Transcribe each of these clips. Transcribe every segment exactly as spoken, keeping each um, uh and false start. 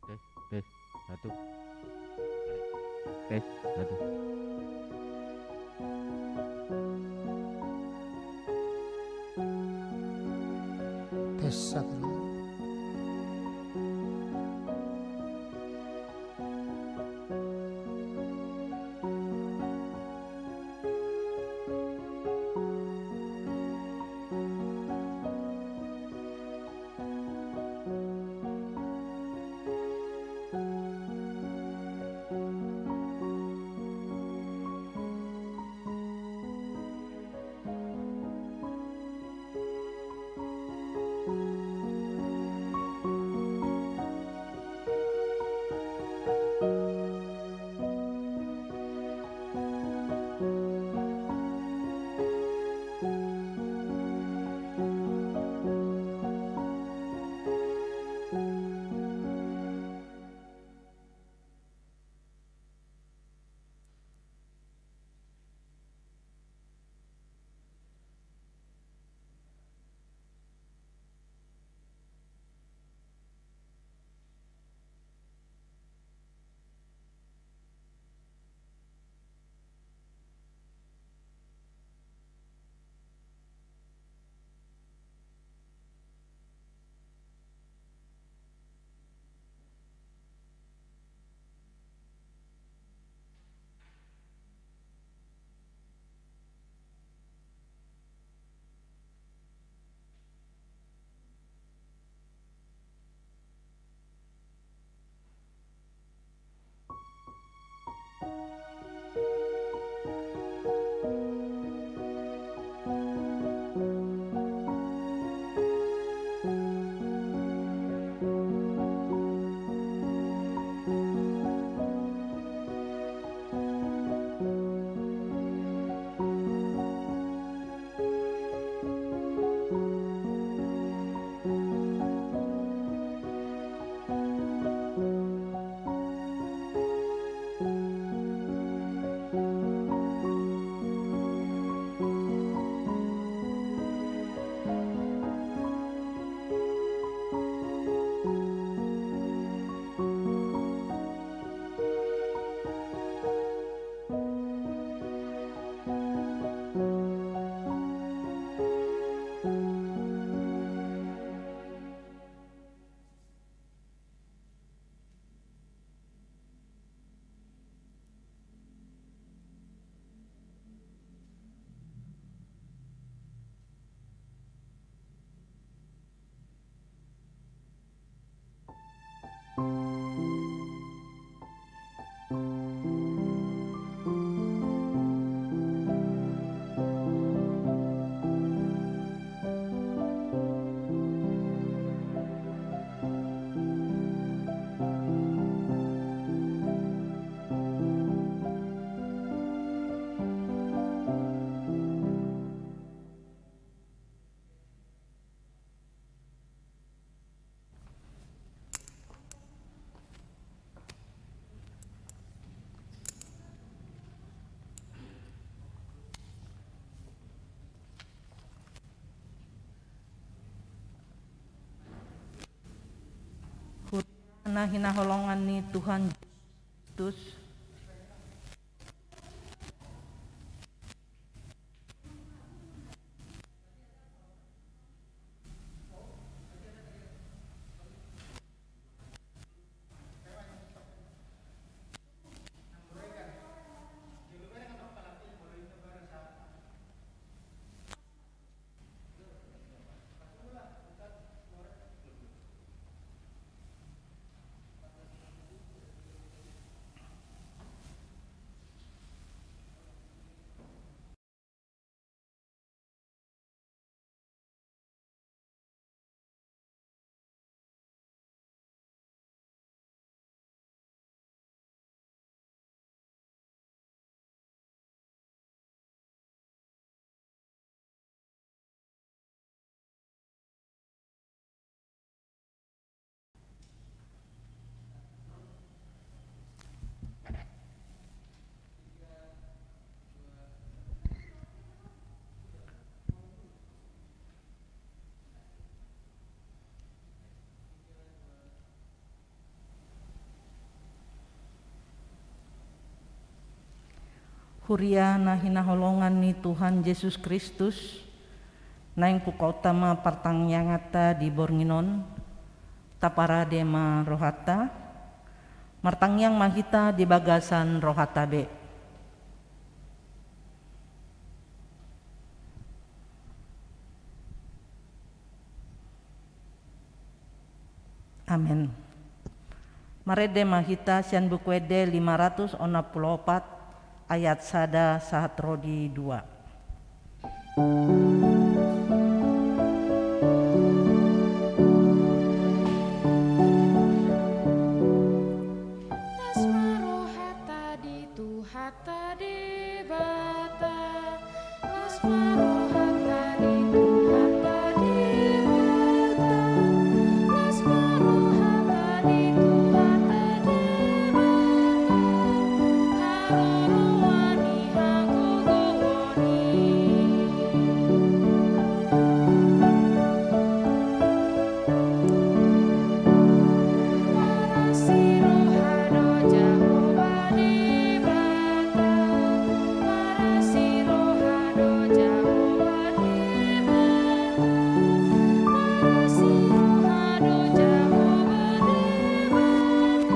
Tes, tes, satu. Tes, satu. Tes, satu. Na hinaholongan ni Tuhan Kristus. Huria na hinaholongan ni Tuhan Jesus Kristus, naeng pukauta ma partangianganta di borngin on, taparade ma rohanta, martangiang ma hita di bagasan rohanta be. Amen. Marende ma hita sian Buku Ende lima ratus onom pulu opat, ayat sada sahat ro di dua. Las ma rohanta di Tuhanta Debata. Las ma rohanta di Tuhanta Debata. Las ma rohanta di Tuhanta Debata. Haroroan ni hagogoon i. Marasi roha do Jahowa Debata. Marasi roha do Jahowa Debata. Marasi roha do Jahowa Debata.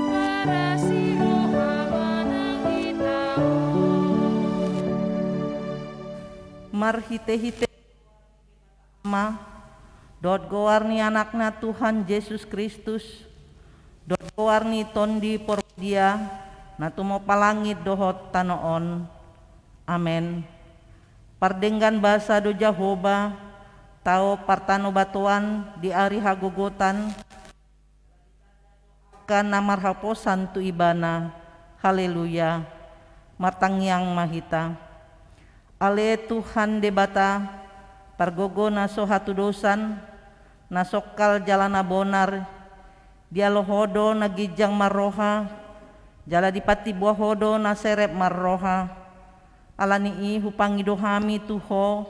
Marasi roha manang hita on. Marhitehite Ama, dohot goar ni Anakna Tuhan Jesus Kristus, dohot goar ni Tondi Porbadia, na tumompa langit dohot tano on. Amen. Pardenggan basa do Jahowa, tao partanobatoan di ari hagogotan, angka na marhaposan tu Ibana. Haleluya. Martangiang ma hita. Ale Tuhan Debata, pargogo na so hatudosan, na songkal jala na bonar, dialo Ho do na ginjang marroha, jala dipantimbua Ho do na serep marroha. Ala ni i hupangido hami tu Ho,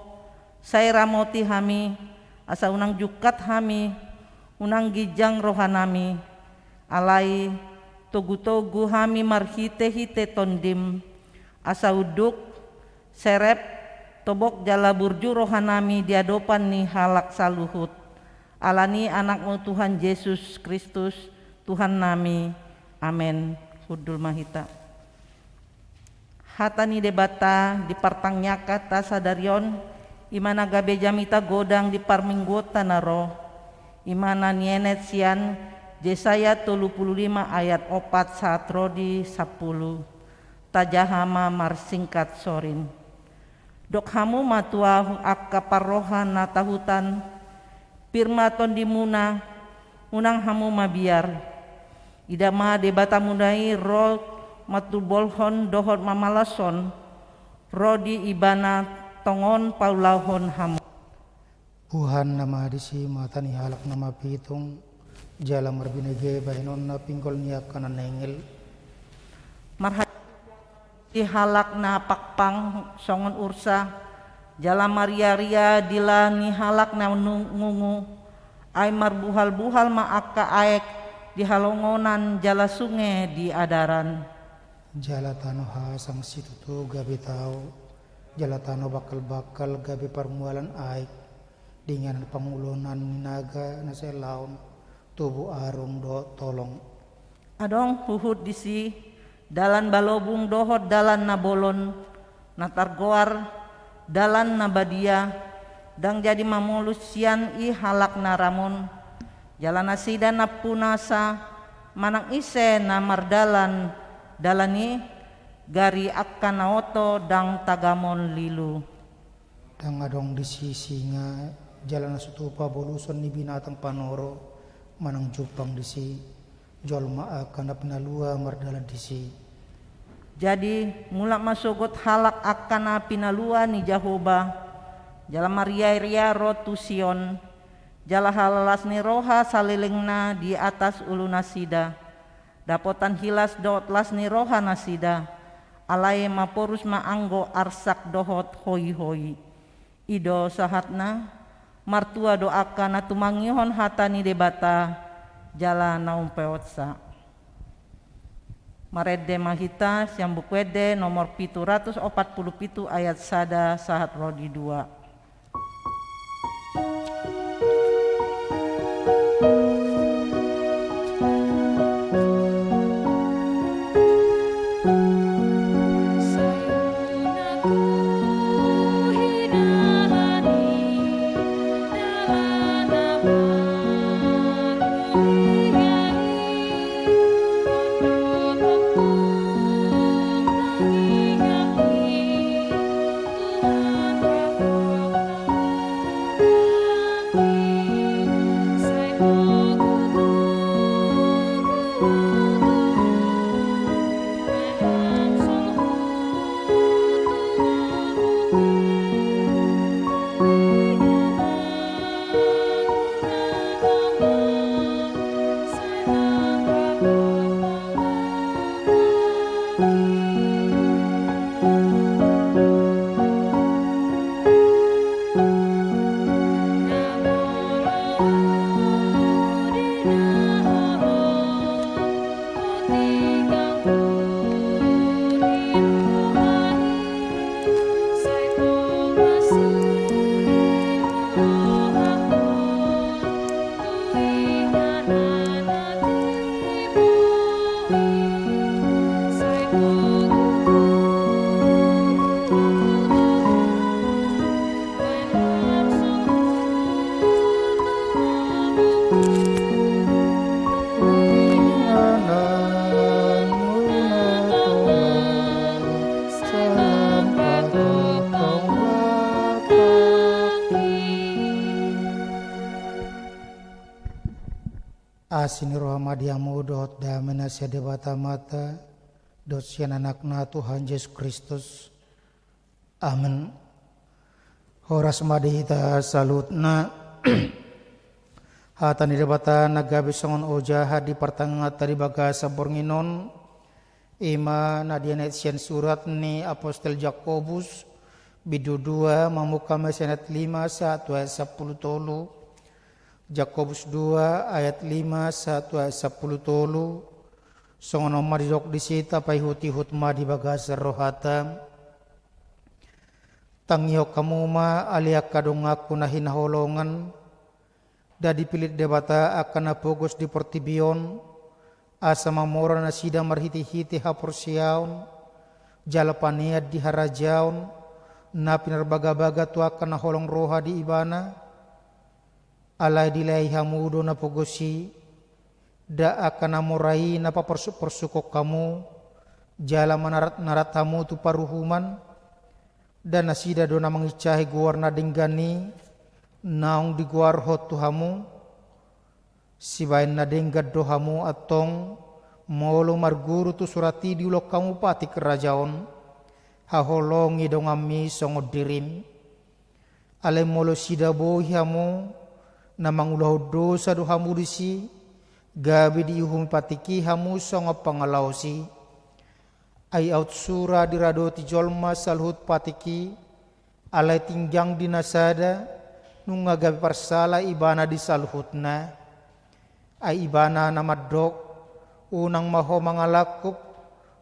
sai ramoti hami, asa unang jungkat hami, unang ginjang rohanami. Alai togutogu hami marhitehite Tondim, asa unduk, serep, tobok jala burju rohanami di adopan ni halak saluhut. Ala ni AnakMu Tuhan Jesus Kristus, Tuhannami. Amen. Hundul ma hita. Hata ni Debata di partangianganta sadari on, i ma na gabe jamita godang di parmingguonta na ro, i ma na nienet sian Jesaya tolu pulu lima ayat opat sahat ro di sampulu. Tajaha ma marsingkat sorin. Dok hamu ma tu ahu angka parroha na tahutan, pir ma tondimuna, unang hamu mabiar. Ida ma Debatamuna i ro mantubolhon dohot mamalashon, ro di Ibana tongon paulahon hamu. Huhana ma disi mata ni halak na mapitung, jala marbinege bahenonna pinggol ni angka na nengel. Marhata di halak na pangpang songon ursa, jala mariaria dila ni halak na nungungu. Ai marbuhalbuhal ma angka aek, di halongonan jala sunge di adaran. Jala tano hasang situtu gabe tao, jala tano bangkalbangkal gabe parmualan aek, di inganan pangulonan ni naga na sai laon, tubu arung dohot tolong. Adong huhut disi dalan balobung dohot dalan na bolon, na targoar dalan na badia, ndang jadi mamolus sian i halak na ramon. Jala nasida nampunasa manang ise na mardalan dalan i, gari angka na oto ndang tagamon lilu. Ndang adong disi singa, jala na so tupa boluson ni binatang panoro, manang jumpang disi jolma angka na pinalua mardalan disi. Jadi, mulak ma sogot halak angka na pinalua ni Jahowa, jala marriaria ro tu Sion, jala halalas ni roha salelengna di atas ulu nasida. Dapotan hilas dohot las ni roha nasida, alai maporus ma anggo arsak dohot hoihoi. I do sahatna. Martua do angka na tumangihon hata ni Debata, jala na umpeopsa. Marende ma hita sian Buku Ende nomor pitu ratus opat pulu pitu ayat sada sahat ro di dua. Asi ni roha ma di hamu dohot dame na sian Debata Amanta dohot sian Anakna Tuhan Jesus Kristus. Amen. Horas ma di hita saluhutna. Hata ni Debata na gabe songon ojahan di partanganganta di bagasan borngin on, i ma na nianaet sian surat ni apostel Jakobus, bindu dua, mamungka ma sian ayat lima sahat tu ayat sampulu tolu. Jakobus dua ayat lima sahat tu ayat sampulu tolu. Songon on ma didok disi, tapaihutihut ma di bagasan rohanta. Tangihon hamu ma ale angka donganku na hinaholongan, nda dipillit Debata angka na pogos di portibi on, asa mamora nasida marhitehite haporseaon, jala panean di harajaon, na pinarbagabaga tu angka na holong roha di Ibana? Alai dilehai hamu do na pogos i, nda angka na mora i na paporsukporsukhon hamu, jala manaratnarat hamu tu paruhuman? Nda nasida do na manginsahi goar na denggan i, naung digoarhon tu hamu? Sibahen na denggan do hamu antong, molo marguru tu surat i diulahon hamu patik raja on, haholongi donganmi songon dirim. Alai molo sida boi hamu, na mangulahon dosa do hamu disi, gabe diuhumi patik i hamu songon pangalaosi. Ai aut sura diradoti jolma saluhut patik i, alai tinggang di na sada, nunga gabe parsala ibana di saluhutna. Ai ibana na mandok, "Unang ma ho mangalangkup,"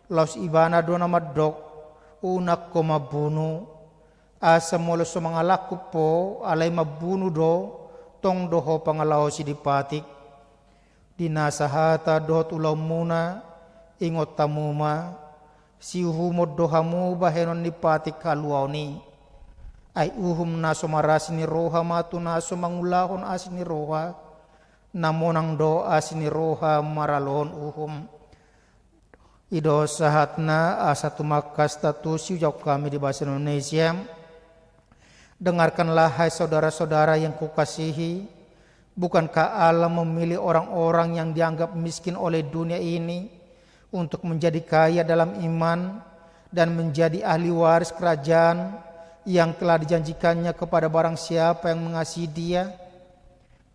laos ibana do na mandok, "Unang ho mambunu." Asa molo so mangalangkup ho, alai mambunu do, tong do ho pangalaosi di patik. Di nasa hata dohot ulaonmuna, ingot hamu ma, siuhumon do hamu bahenon ni patik haluaon i. Ai uhum na so marasi ni roha ma tu na so mangulahon asi ni roha, na monang do asi ni roha maralohon uhum. I do sahatna, asa tumangkas tusi hujaha hami di bahasa Indonesia. Dengarkanlah, hai saudara-saudara yang kukasihi, bukankah Allah memilih orang-orang yang dianggap miskin oleh dunia ini untuk menjadi kaya dalam iman dan menjadi ahli waris kerajaan yang telah dijanjikannya kepada barang siapa yang mengasihi Dia?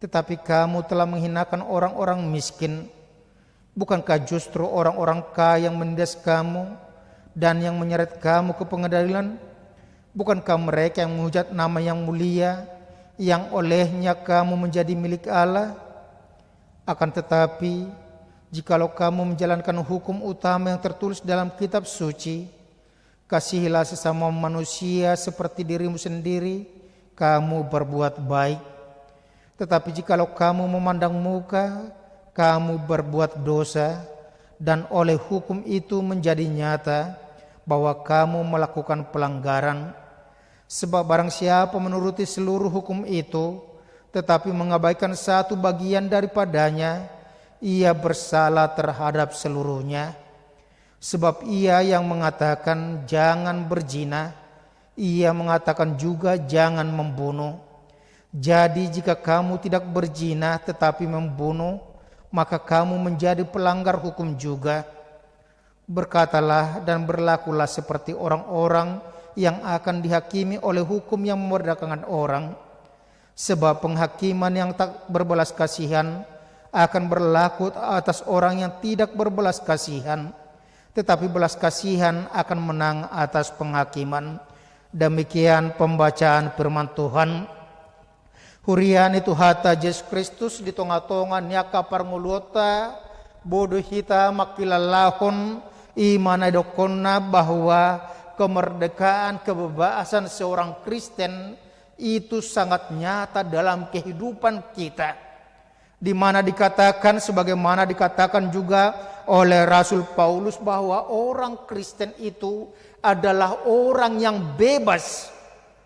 Tetapi kamu telah menghinakan orang-orang miskin. Bukankah justru orang-orang kaya yang menindas kamu dan yang menyeret kamu ke pengadilan? Bukankah mereka yang menghujat nama yang mulia, yang olehnya kamu menjadi milik Allah? Akan tetapi, jikalau kamu menjalankan hukum utama yang tertulis dalam kitab suci, "Kasihilah sesama manusia seperti dirimu sendiri," kamu berbuat baik. Tetapi jikalau kamu memandang muka, kamu berbuat dosa, dan oleh hukum itu menjadi nyata bahwa kamu melakukan pelanggaran. Sebab barang siapa menuruti seluruh hukum itu, tetapi mengabaikan satu bagian daripadanya, ia bersalah terhadap seluruhnya. Sebab ia yang mengatakan, "Jangan berzina," ia mengatakan juga, "Jangan membunuh." Jadi, jika kamu tidak berzina tetapi membunuh, maka kamu menjadi pelanggar hukum juga. Berkatalah dan berlakulah seperti orang-orang yang akan dihakimi oleh hukum yang memerdekakan orang. Sebab penghakiman yang tak berbelas kasihan akan berlaku atas orang yang tidak berbelas kasihan, tetapi belas kasihan akan menang atas penghakiman. Demikian pembacaan firman Tuhan. Huria ni Tuhanta Jesus Kristus, di tonga-tonga ni angka parngoluonta, boi do hita mangkilalahon i ma na nidokkonna bahwa kemerdekaan, kebebasan seorang Kristen itu sangat nyata dalam kehidupan kita. Di mana dikatakan, sebagaimana dikatakan juga oleh Rasul Paulus, bahwa orang Kristen itu adalah orang yang bebas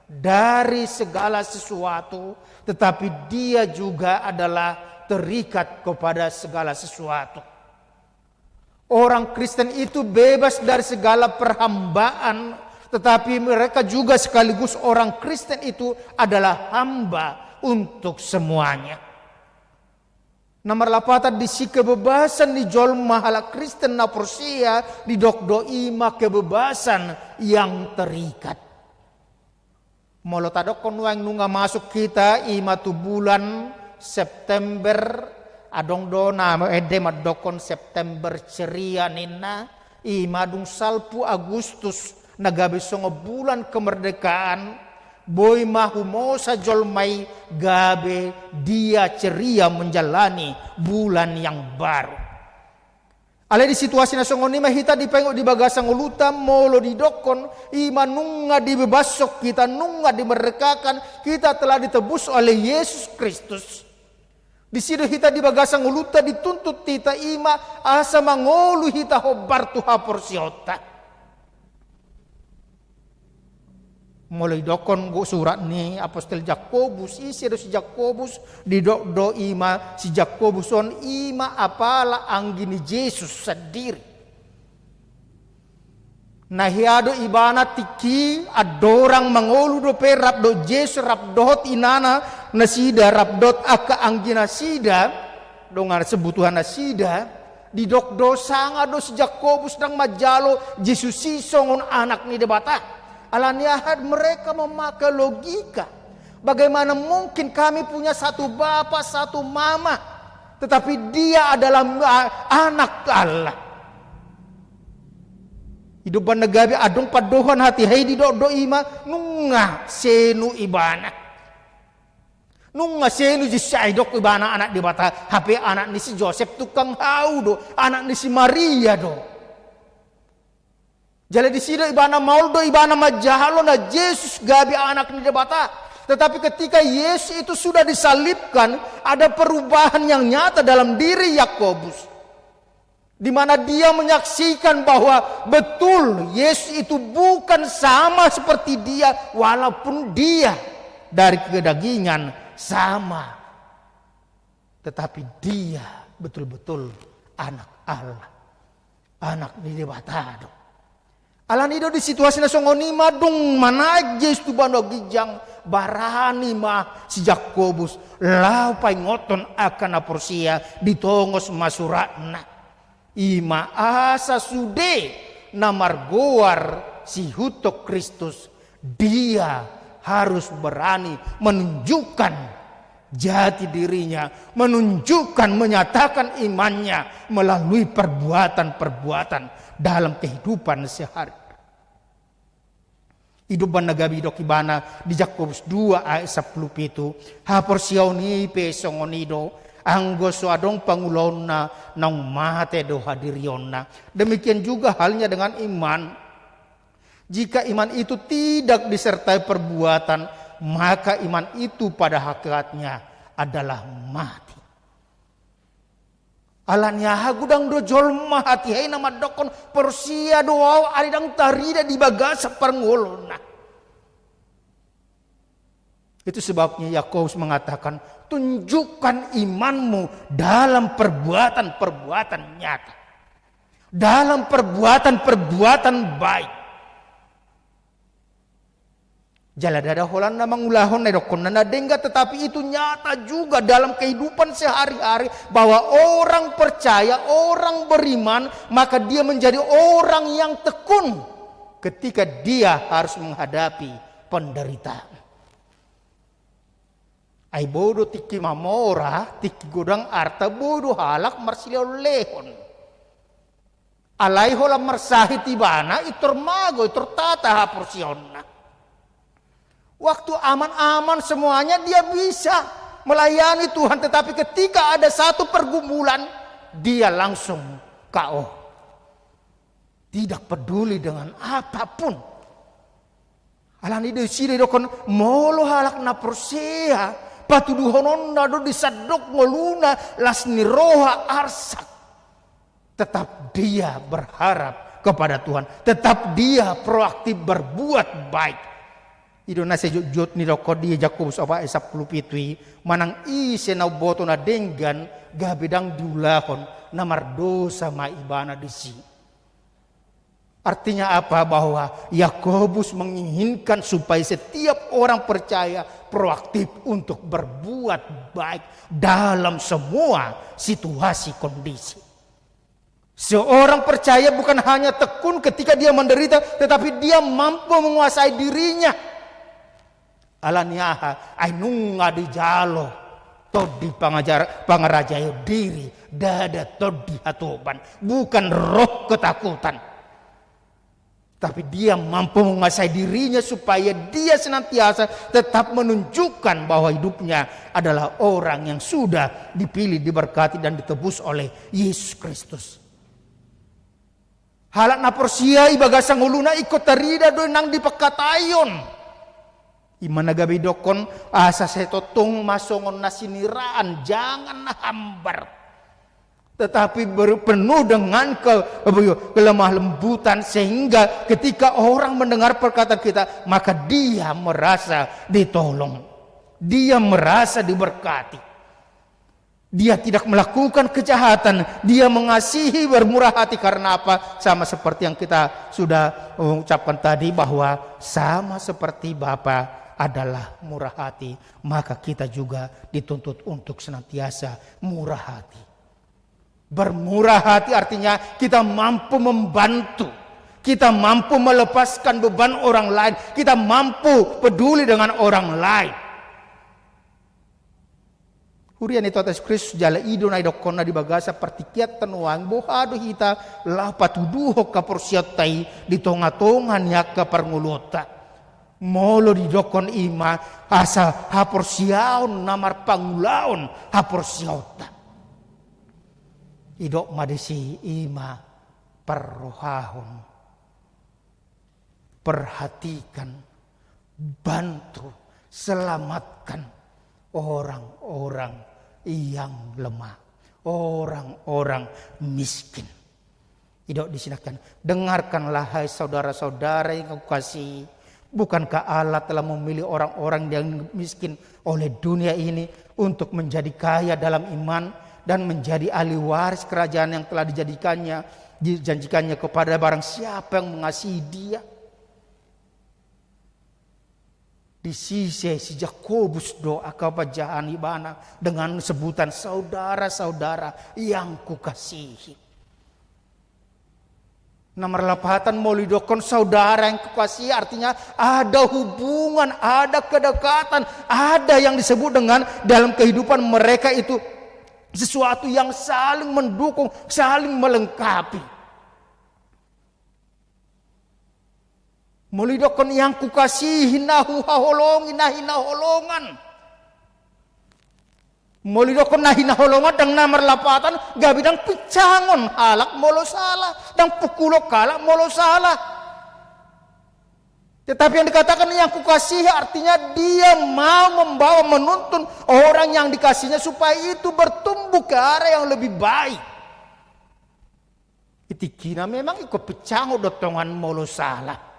dari segala sesuatu, tetapi dia juga adalah terikat kepada segala sesuatu. Orang Kristen itu bebas dari segala perhambaan, tetapi mereka juga sekaligus orang Kristen itu adalah hamba untuk semuanya. Na marlapatan disi kebebasan ni jolma halak Kristen na porsea didok do i ma kebebasan yang terikat. Molo tadokkon nuaeng nunga masuk hita i ma tu bulan September, adong do na ende mandokkon September ceria ninna, i ma dung salpu Agustus na gabe songon bulan kemerdekaan, boi ma humosa jolma i gabe dia ceria menjalani bulan yang baru. Alai di situasi na songon i ma hita dipaingot di bagasan ngolunta, molo didokkon i ma nunga dibebashon hita, nunga dimerdekakan, kita telah ditebus oleh Yesus Kristus. Disi do hita di bagasan ngolunta dituntut hita i ma asa mangolu hita hombar tu haporseaonta. Molo didokkon surat ni apostel Jakobus, ise do si Jakobus? Didok do i ma si Jakobus on i ma apala anggi ni Jesus sandiri. Na hea do ibana tingki andorang mangolu dope rap dohot Jesus, rap dohot inana nasida, rap dohot angka anggi nasida, dongan sebutuhan nasida, didok do sanga do si Jakobus ndang manjalo Jesus i songon Anak ni Debata. Alani aha? Mereka memakai logika. Bagaimana mungkin kami punya satu bapa, satu mama, tetapi dia adalah, ah, anak Allah? I do umbahen na gabe adong pandohan hatiha i didok do i ma nunga senu ibana. Nunga selu Jesus ai didok ibana anak Debata, hape anak ni si Josep tukang hau do, anak ni si Maria do. Jala disi do ibana maol do ibana manjalo na Jesus gabe anak ni Debata. Tetapi ketika Yesus itu sudah disalibkan, ada perubahan yang nyata dalam diri Yakobus. Di mana dia menyaksikan bahwa betul Yesus itu bukan sama seperti dia, walaupun dia dari kedagingan sama. Tetapi dia betul-betul anak Allah. Anak ni Debata do. Alani do di situasi na songon i ma dung manaek Jesus tu banua ginjang, barani ma si Jakobus laho paingothon angka na porsea, ditongos ma suratna. I ma asa sude na margoar siihuthon Kristus, dia harus berani menunjukkan jati dirinya, menunjukkan, menyatakan imannya melalui perbuatan-perbuatan dalam kehidupan sehari-hari. I do umbahen na gabe didok ibana di Jakobus dua ayat sampulu pitu, haporseaon i pe songon i do, anggo so adong pangulaonna naung mate do hadirionna. Demikian juga halnya dengan iman. Jika iman itu tidak disertai perbuatan, maka iman itu pada hakikatnya adalah mati. Alani aha godang do jolma hatiha i na mandokkon porsea do au, alai ndang tarida di bagasan parngoluonna. Itu sebabnya Yakobus mengatakan, tunjukkan imanmu dalam perbuatan-perbuatan nyata. Dalam perbuatan-perbuatan baik. Jala ndada holan na mangulahon na didokkonna na denggan, tetapi itu nyata juga dalam kehidupan sehari-hari, bahwa orang percaya, orang beriman, maka dia menjadi orang yang tekun ketika dia harus menghadapi penderitaan. Ai boi do tingki mamora, tingki godang arta, boi do halak marsilehon-lehon. Alai holan marsahit ibana, intor mago, intor tata haporseaonna. Waktu aman-aman semuanya dia bisa melayani Tuhan, tetapi ketika ada satu pergumulan, dia langsung K O. Tidak peduli dengan apapun. Alani do disi do didokkon, molo halak na porsea, patuduhononna do di sandok ngoluna, las ni roha, arsak. Tetap dia berharap kepada Tuhan, tetap dia proaktif berbuat baik. I do na sai jotjot nidokkon di Jakobus opat ayat sampulu pitu i, manang ise na umboto na denggan, gabe ndang diulahon, na mardosa ma ibana disi. Artinya apa? Bahwa Yakobus menginginkan supaya setiap orang percaya proaktif untuk berbuat baik dalam semua situasi kondisi. Seorang percaya bukan hanya tekun ketika dia menderita, tetapi dia mampu menguasai dirinya. Alani aha? Ai nunga dijalo tondi pangajar-, pangarajaion diri, ndada tondi hatoban, bukan roh ketakutan. Tapi dia mampu menguasai dirinya supaya dia senantiasa tetap menunjukkan bahwa hidupnya adalah orang yang sudah dipilih, diberkati, dan ditebus oleh Yesus Kristus. Halak na porsea i bagasan ngoluna ingkon tarida do nang di pangkataion. I ma na gabe didokkon, asa sai tongtong ma songon na siniraan, jangan hambar. Tetapi ber-, penuh dengan ke-, apa ya, kelemah lembutan, sehingga ketika orang mendengar perkataan kita, maka dia merasa ditolong. Dia merasa diberkati. Dia tidak melakukan kejahatan, dia mengasihi, bermurah hati. Karena apa? Sama seperti yang kita sudah ucapkan tadi, bahwa sama seperti Bapa adalah murah hati, maka kita juga dituntut untuk senantiasa murah hati. Bermurah hati artinya kita mampu membantu, kita mampu melepaskan beban orang lain, kita mampu peduli dengan orang lain. Huria ni Tuhan Yesus Kristus, jala i do na didokkonna di bagasan partingkianta nuaeng, boha do hita laho patuduhon haporseaonta i di tongatonga ni angka parngoluonta. Molo didokkon i ma asa haporseaon na marpangulaon haporseaonta. Didok ma disi i ma parrohahon, perhatikan, bantu, selamatkan orang-orang yang lemah, orang-orang miskin. Didok disi nangkin, dengarkanlah hai saudara-saudara yang kukasihi, bukankah Allah telah memilih orang-orang yang miskin oleh dunia ini untuk menjadi kaya dalam iman dan menjadi ahli waris kerajaan yang telah dijadikannya, dijanjikannya kepada barang siapa yang mengasihi Dia? Disi si Jakobus do angka pajahan ibana dengan sebutan saudara-saudara yang kukasihi. Na marlapatan molo didokkon saudara yang kukasihi, artinya ada hubungan, ada kedekatan, ada yang disebut dengan dalam kehidupan mereka itu sesuatu yang saling mendukung, saling melengkapi. Molo didokkon yang kukasihi, na huhaholongi, na hinaholongan. Molo didokkon na hinaholongan, ndang na marlapatan, gabe ndang pincangon halak molo sala, ndang pungkulon halak molo sala. Tetapi yang dikatakan yang kukasihi artinya dia mau membawa, menuntun orang yang dikasihnya supaya itu bertumbuh ke arah yang lebih baik. Di tingkina memang ingkon pincangon do tongan molo sala.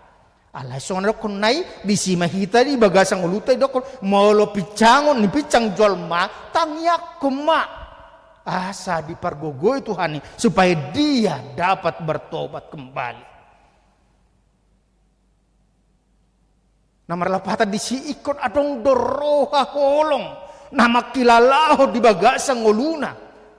Alai songon na didokkon nai, disi ma hita di bagasan ngolunta didokkon, molo pincangon, dipincang jolma, tangiangkon ma. Asa dipargogoi Tuhan i, supaya dia dapat bertobat kembali. Na marlapatan disi ingkon adong do roha holong na mangkilalahon di bagasan ngoluna.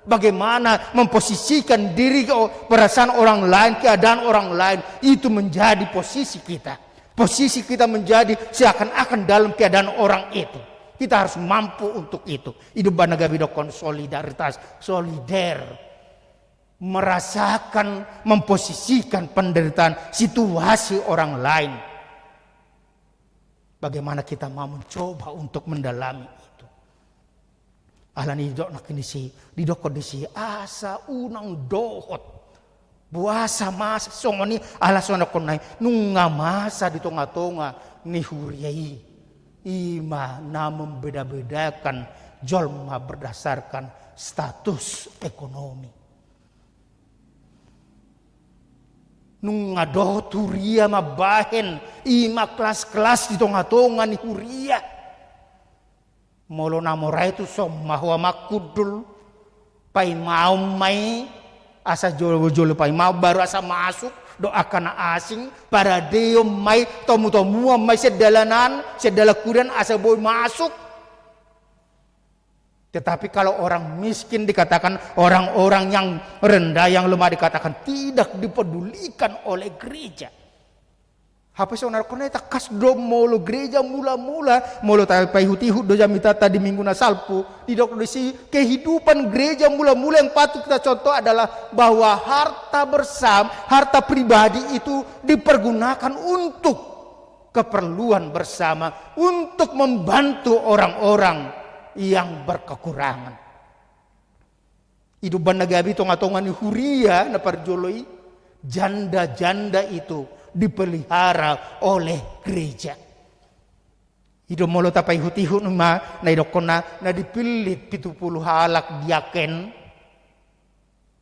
Bagaimana memposisikan diri, perasaan orang lain, keadaan orang lain, itu menjadi posisi kita. Posisi kita menjadi seakan-akan dalam keadaan orang itu. Kita harus mampu untuk itu. I do umbahen na gabe didokkon solidaritas, solider. Merasakan, memposisikan penderitaan, situasi orang lain. Bagaimana kita mau mencoba untuk mendalami itu? Alani i didok nangkin disi, didokkon disi asa unang dohot boasa masa songon i, ala songon na didokkon nai, nunga masa di tonga-tonga ni huria i, i ma na membeda-bedakan jolma berdasarkan status ekonomi. Nunga dohot huria mambahen i ma kelas-kelas di tonga-tonga ni huria. Molo na mora i tuson ma ho amang hundul, paimaon ma i, asa jolo-jolo paimaon, baru asa masuk dohot angka na asing, paradeon ma i, tomu-tomuan ma i sian dalanan, sian dalan hurian asa boi masuk. Tetapi kalau orang miskin dikatakan, orang-orang yang rendah, yang lemah dikatakan tidak dipedulikan oleh gereja. Hape songon na didokkon nai, tangkas do molo gereja mula-mula, molo tapaihut-ihut do jamitanta di minggu na salpu, didok disi kehidupan gereja mula-mula yang patut kita contoh adalah bahwa harta bersama, harta pribadi itu dipergunakan untuk keperluan bersama, untuk membantu orang-orang yang berkekurangan. I do umbahen na gabe di tonga-tonga ni huria na parjolo i, janda-janda itu dipelihara oleh gereja. I do molo tapaihut-ihut ma na didokkon na, na dipillit pitu pulu halak diaken,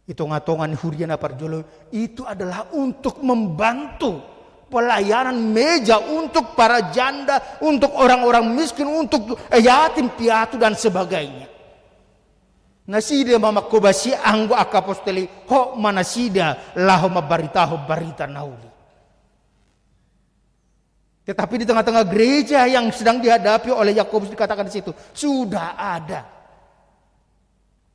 di tonga-tonga ni huria na parjolo, itu adalah untuk membantu pelayanan meja untuk para janda, untuk orang-orang miskin, untuk yatim piatu dan sebagainya. Nasida ma manghobasi anggo angka apostel i, hot ma nasida laho mambaritahon barita na uli. Tetapi di tengah-tengah gereja yang sedang dihadapi oleh Yakobus dikatakan di situ, sudah ada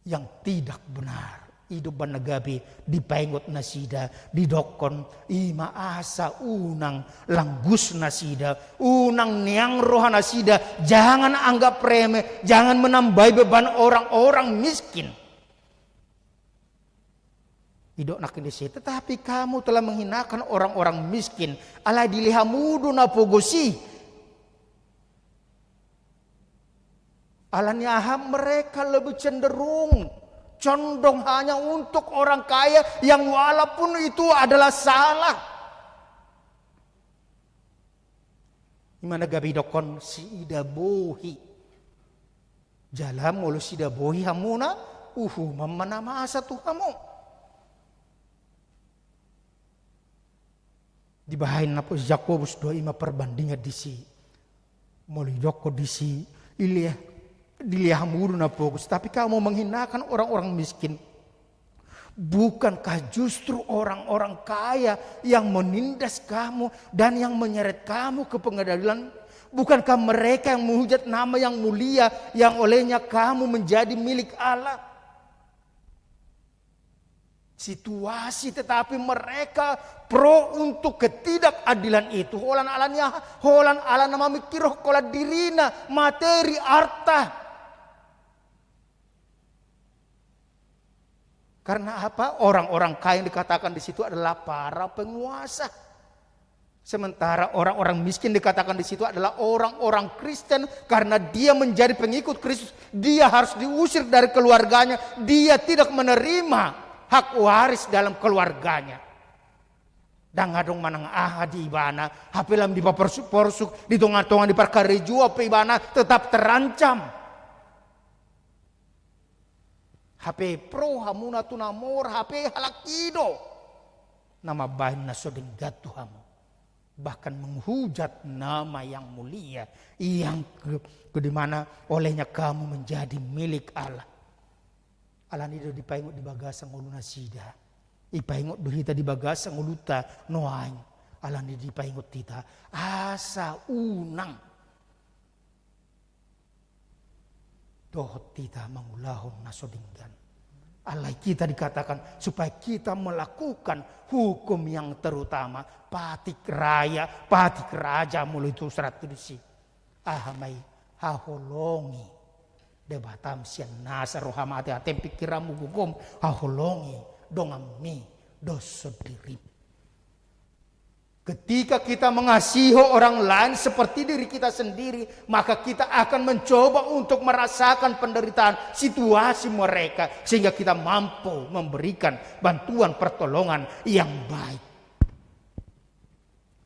yang tidak benar. I do umbahen na gabe dipaingot nasida, didokkon, i ma asa unang langgus nasida, unang neang roha nasida, jangan anggap remeh, jangan menambahi beban orang-orang miskin. Didok nangkin disi, tetapi kamu telah menghinakan orang-orang miskin, alai dilehon hamu do na pogos i. Alani aha mereka lebih cenderung condong hanya untuk orang kaya yang walaupun itu adalah salah. Ima na gabe didokkon sidabohi. Jala molo sidabohi hamuna, uhuman ma na masa tu hamu. Dibahen na po Jakobus do ima perbandingan disi. Molo didokkon disi, dilehon, dilehon hamu do na pogos, tapi kamu menghinakan orang-orang miskin. Bukankah justru orang-orang kaya yang menindas kamu dan yang menyeret kamu ke pengadilan? Bukankah mereka yang menghujat nama yang mulia yang olehnya kamu menjadi milik Allah? Situasi, tetapi mereka pro untuk ketidakadilan itu. Holan alani aha? Holan ala na mamingkirhon holan dirina, materi, arta. Karena apa? Orang-orang kaya yang dikatakan di situ adalah para penguasa. Sementara orang-orang miskin dikatakan di situ adalah orang-orang Kristen, karena dia menjadi pengikut Kristus, dia harus diusir dari keluarganya, dia tidak menerima hak waris dalam keluarganya. Ndang adong manang aha di ibana, hape lam dipaporsuk-porsuk, di tonga-tonga ni parkarejoan pe ibana tetap terancam. Hape pro hamuna tu na mora, hape halak i do na mambahen na so denggan tu hamu. Bahkan menghujat nama yang mulia, yang ke, ke di mana olehnya kamu menjadi milik Allah. Alani do dipaingot di bagasan ngolu nasida. Dipaingot do hita di bagasan ngolunta nuaeng. Alani dipaingot hita asa unang dohot hita mangulahon na so denggan. Alai kita dikatakan supaya kita melakukan hukum yang terutama, patik raya, patik raja, molo itu Surat Kudus i. Aha ma i? Haholongi Debatam sian nasa roha, mate, atean, pingkiranmu, gogom, haholongi donganmi dohot sondirim. Ketika kita mengasihi orang lain seperti diri kita sendiri, maka kita akan mencoba untuk merasakan penderitaan, situasi mereka, sehingga kita mampu memberikan bantuan pertolongan yang baik.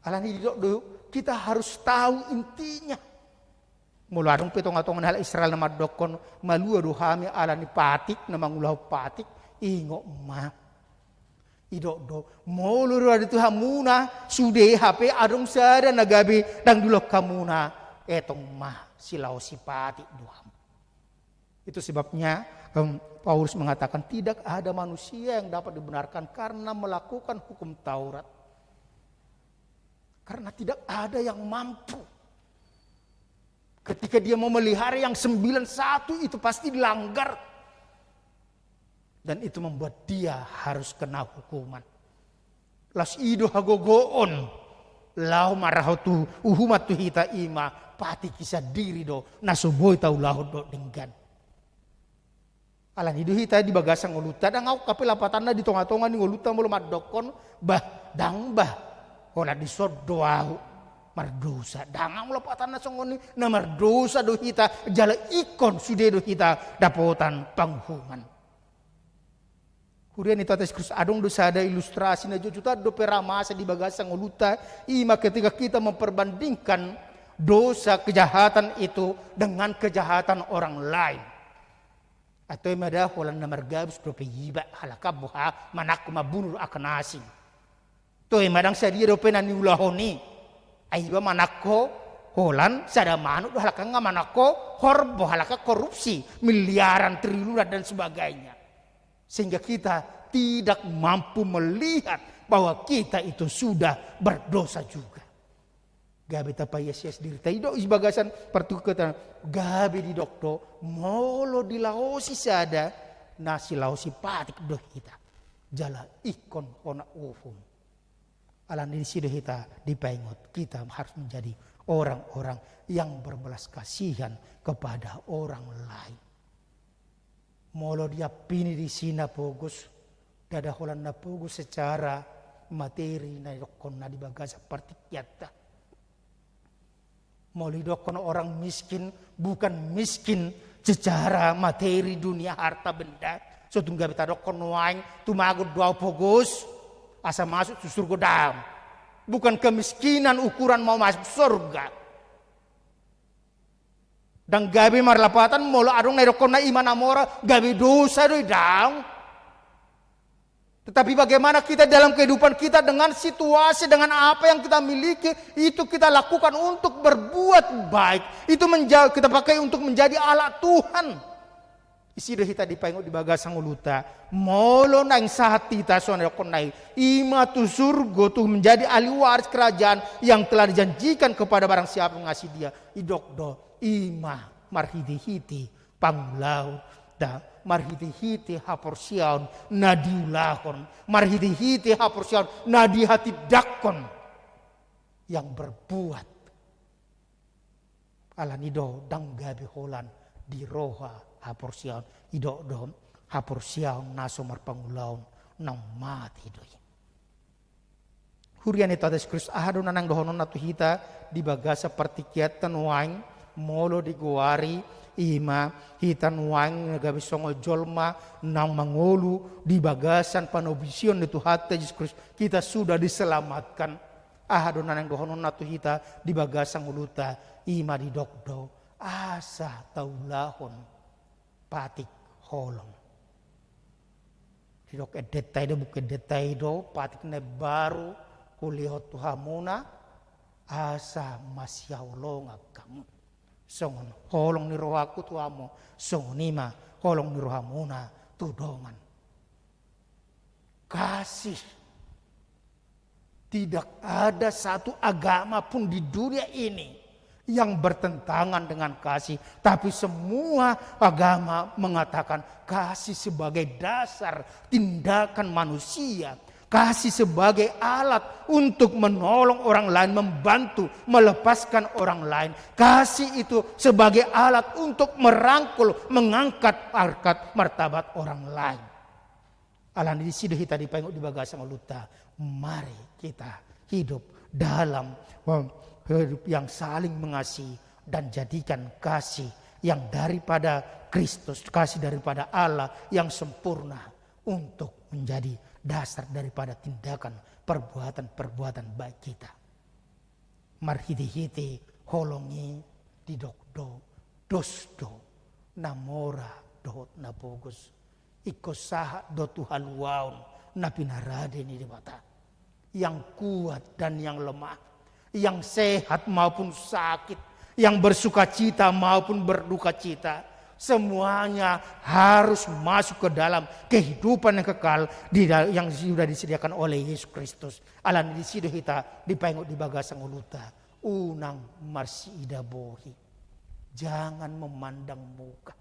Alani didok do, kita harus tahu intinya. Molo adong pe tonga-tonga ni halak Israel na mandokkon, malua do hami alani patik, na mangulahon patik, ingot ma. Didok do, molo roa do tu hamuna sude, hape adong sada na gabe ndang diulahon hamuna, etong ma, silaosi patik do hamu. Itu sebabnya, em, Paulus mengatakan tidak ada manusia yang dapat dibenarkan karena melakukan hukum Taurat. Karena tidak ada yang mampu. Ketika dia memelihara yang sembilan satu, itu pasti dilanggar. Dan itu membuat dia harus kena hukuman. Laos i do hagogoon laho maraho tu uhuman tu hita, ima patik i sandiri do na so boi taulahon dohot denggan. Alani do hita di bagasan ngolunta, ndang ahu hape lapatanna di tonga-tonga ni ngolunta molo mandokkon, bah, ndang bah, holan dison do ahu mardosa. Ndang ahu lapatanna songon i, na mardosa do hita, jala ingkon sude do hita dapotan panguhuman. Huria ni Tuhan Jesus Kristus, adong do sada ilustrasi na jotjot dope ra masa di bagasan ngolunta, ima ketika kita memperbandingkan dosa, kejahatan itu dengan kejahatan orang lain. Atau ima da holan na margabus dope iba, halak an boha, manangko mambunu angka na asing. Toe ma ndang sadia dope na niulahon i. Ai iba manangko holan sada manuk do, halak an nga manangko horbo, halak an korupsi, miliaran, triliunan dan sebagainya. Sehingga kita tidak mampu melihat bahwa kita itu sudah berdosa juga. Gabe tapaias-ias dirita. Didok di bagasan partingkian, gabe didok do, molo dilaosi sada, na silaosi patik do hita. Jala ingkon hona uhum. Alani disi do hita dipaingot, kita harus menjadi orang-orang yang berbelas kasihan kepada orang lain. Molo diampini disi na pogos, ndada holan na pogos secara materi na didokkon na di bagasan partingkianta. Molo didokkon orang miskin, bukan miskin Secara materi, dunia, harta benda, so tung gabe tadokkon nuaeng tumagon do au pogos asa masuk tu surgo, daong. Bukan kemiskinan ukuran mau masuk surga. Ndang gabe marlapatan molo adong na idokkonna i ma na mora, gabe dosa do i, daong. Tetapi bagaimana kita dalam kehidupan kita dengan situasi, dengan apa yang kita miliki, itu kita lakukan untuk berbuat baik. Itu menja-, kita pakai untuk menjadi alat Tuhan. Disi do hita dipaingot di bagasan ngolunta. Molo naeng sahat hita songon na idokkon i, i ma tu surgo, tu menjadi ahli waris kerajaan yang telah dijanjikan kepada barang siapa yang mengasihi Dia. Didok do, i ma marhitehite pangulaon, da, marhitehite haporseaon na diulahon, marhitehite haporseaon na dihatindangkon, yang berbuat. Alani do ndang gabe holan di roha haporseaon, didok do haporseaon na so marpangulaon naung mate do i. Huria ni Tuhanta Jesus Kristus, aha do na naeng dohononna tu hita di bagasan partingkianta nuaeng? Molo digoari, i ma hita nuaeng na gabe songon jolma naung mangolu di bagasan panobision ni Tuhanta Jesus Kristus, kita sudah diselamatkan. Aha do na naeng dohononna tu hita di bagasan ngolunta? I ma didok do asa taulahon patik holong. Didok endenta i do, buku endenta i do, patik na imbaru hulehon tu hamuna, asa masihaholongan hamu. Songon holong ni rohangku tu hamu, songon i ma holong ni rohamuna tu dongan. Kasih. Tidak ada satu agama pun di dunia ini yang bertentangan dengan kasih, tapi semua agama mengatakan kasih sebagai dasar tindakan manusia, kasih sebagai alat untuk menolong orang lain, membantu, melepaskan orang lain. Kasih itu sebagai alat untuk merangkul, mengangkat harkat martabat orang lain. Alani disi do hita dipaingot di bagasan ngolunta, mari kita hidup dalam, eh, hidup yang saling mengasihi dan jadikan kasih yang daripada Kristus, kasih daripada Allah yang sempurna untuk menjadi dasar daripada tindakan perbuatan-perbuatan baik kita. Marhitehite holong i didok do, dos do na mora dohot na pogos. Ingkon sahat do tu haluaon na pinarade ni Debata. Yang kuat dan yang lemah, yang sehat maupun sakit, yang bersukacita maupun berdukacita, semuanya harus masuk ke dalam kehidupan yang kekal di dal-, yang sudah disediakan oleh Yesus Kristus. Alani disi do hita dipaingot di bagasan ngolunta, unang marsiida bohi. Jangan memandang muka.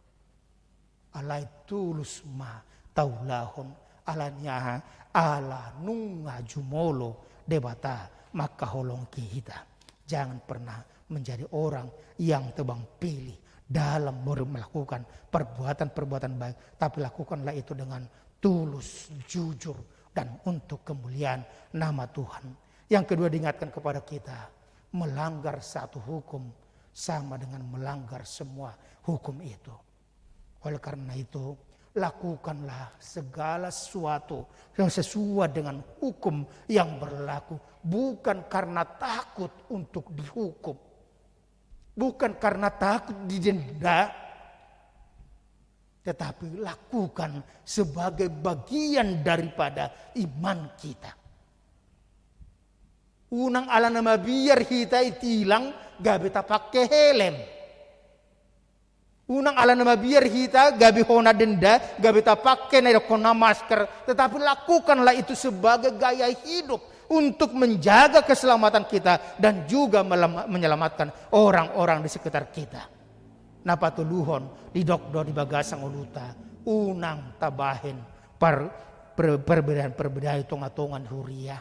Alai tulus ma taulahon, alani aha? Ala nunga jumolo Debata mangkaholongi hita. Jangan pernah menjadi orang yang tebang pilih dalam ber-, melakukan perbuatan-perbuatan baik, tapi lakukanlah itu dengan tulus, jujur, dan untuk kemuliaan nama Tuhan. Yang kedua, diingatkan kepada kita, melanggar satu hukum sama dengan melanggar semua hukum itu. Oleh karena itu, lakukanlah segala sesuatu yang sesuai dengan hukum yang berlaku, bukan karena takut untuk dihukum, bukan karena takut didenda, tetapi lakukan sebagai bagian daripada iman kita. Unang ala na mabiar hita i tilang gabe tapake helm. Unang ala na mabiar hita gabe hona denda, gabe tapake na idokkonna masker, tetapi lakukanlah itu sebagai gaya hidup untuk menjaga keselamatan kita dan juga melama-, menyelamatkan orang-orang di sekitar kita. Na patoluhon, didok do di bagasan ngolunta, unang tabahen par-, per-, perbedaan-perbedaan di tonga-tonga ni huria.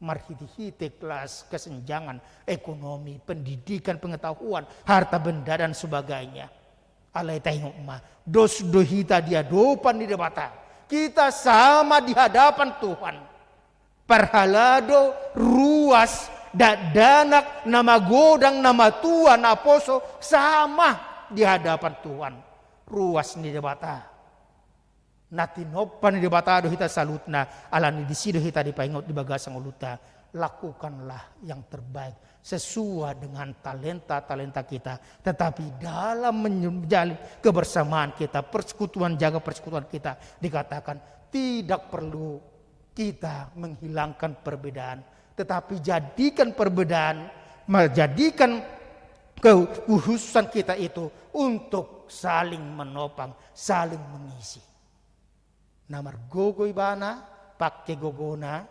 Marhite-hite kelas, kesenjangan ekonomi, pendidikan, pengetahuan, harta benda, dan sebagainya. Alai taingot ma, dos do hita di adopan ni Debata. Kita sama di hadapan Tuhan. Parhalado, ruas, dakdanak, na magodang, na matua, na poso, sama di hadapan Tuhan. ruas ni Debata. Na tinompa ni Debata do hita saluhutna, alani disi do hita dipaingot di bagasan ngolunta, lakukanlah yang terbaik sesuai dengan talenta-talenta kita. Tetapi dalam menjalin kebersamaan kita, persekutuan, jaga persekutuan kita, dikatakan tidak perlu kita menghilangkan perbedaan, tetapi jadikan perbedaan, menjadikan kekhususan kita itu untuk saling menopang, saling mengisi. Na margogo ibana pake gogona,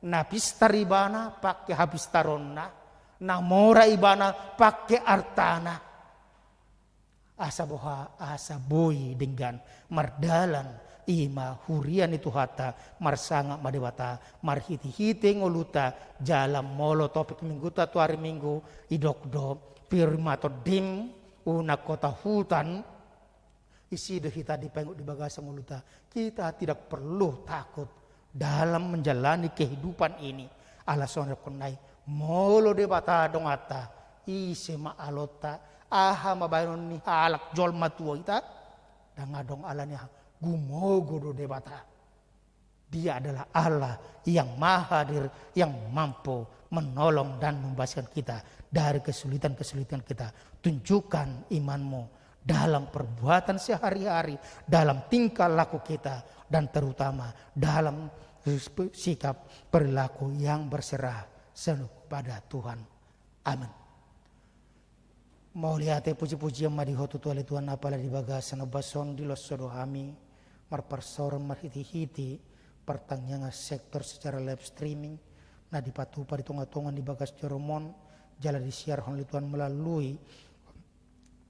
na pistar ibana pake hapistaronna, na mora ibana pake artana. Asa boha, asa boi denggan mardalan, i ma huria ni Tuhanta, marsangap ma Debata, marhitehite ngolunta, jala molo topik minggunta tu ari Minggu, didok do, pir ma tondim, unang hot takutan, disi do hita dipaingot di bagasan ngolunta. Kita tidak perlu takut dalam menjalani kehidupan ini. Ala songon na didok i, molo Debata donganta, ise ma alonta, aha ma baenon ni halak jolma tu hita, ndang adong, alani aha, gumogo do Debata. Dia adalah Allah yang maha hadir, yang mampu menolong dan membebaskan kita dari kesulitan-kesulitan kita. Tunjukkan imanmu dalam perbuatan sehari-hari, dalam tingkah laku kita, dan terutama dalam sikap perilaku yang berserah seluruh pada Tuhan. Amin. Mauliate, puji-pujian ma di Ho Tuhan, ale Tuhan, apala di bagasan ombas on dilehon Ho do hami marparsaoran marhitehite partangiangan sektor secara live streaming na dipatupa di tonga-tonga ni bagas joro on, jala disiarhon, ale Tuhan, melalui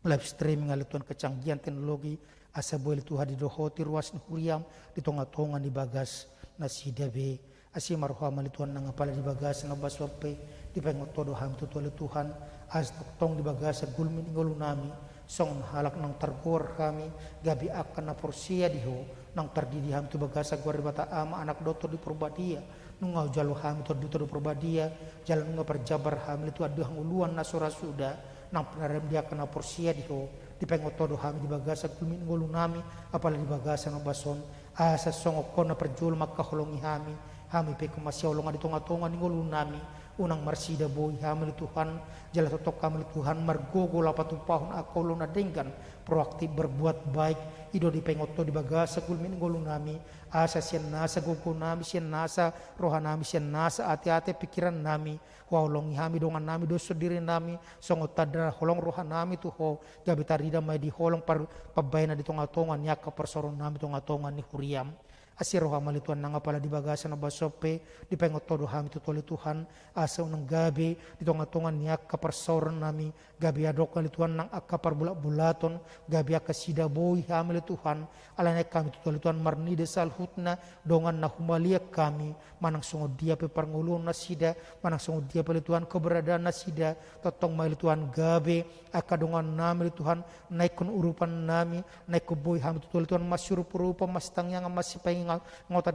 live streaming, ale Tuhan, kecanggihan teknologi, asa boi, ale Tuhan, didohoti ruas ni huriam di tonga-tonga ni bagas nasida be. Asi ma roham, ale Tuhan, nang apala di bagasan ombas on pe, dipaingot Ho do hami tutu, ale Tuhan, asa tongtong di bagasan gulmit ni ngolunami, songon halak naung targoar hami, gabe angka na porsea di Ho, naung tardidi hami tu bagasan goar ni Debata Ama, Anak dohot Tondi Porbadia, nunga hujalo hami Tondi, Tondi Porbadia, jala nunga parjambar hami, ale Tuhan, di hangoluan na so ra suda, nang pinarem di angka na porsea di Ho, dipaingot Ho do hami di bagasan gulmit ni ngolunami, apala di bagasan ombas on, asa songon Ho na parjolo mangkaholongi hami, hami pe ingkon masihaholongan di tonga-tonga ni ngolunami, unang marsida boi hami, ale Tuhan, jala tongtong hami, ale Tuhan, margogo laho patupahon angka ulaon na denggan, proaktif berbuat baik, i do dipaingot Ho di bagasan gulmit ni ngolunami, asa sian nasa gogonami, sian nasa rohanami, sian nasa ate-ate pikirannami, huhaholongi hami dongannami dohot songon dirinami, songon tanda holong rohanami tu Ho, gabe tarida ma i di holong par-, pambahenan di tonga-tonga ni angka parsaorannami, tonga-tonga ni huriam. Asi roham, ale Tuhan, nang apala di bagasan ombas on pe, dipaingot Ho do hami tutu, ale Tuhan, asa unang gabe di tonga-tonga ni angka parsaorannami, gabe adong, ale Tuhan, nang angka parbulat-bulaton, gabe angka sida boi hami, ale Tuhan, alani i hami tutu, ale Tuhan, marnida saluhutna dongan na humaliang hami, manang songon dia pe parngoluon nasida, manang songon dia pe, ale Tuhan, keberadaan nasida, tongtong ma, ale Tuhan, gabe angka dongannami, ale Tuhan, na ingkon urupannami, na ingkon boi hami tutu, ale Tuhan, masiurup-urupan, masitangiangan, masipaingotan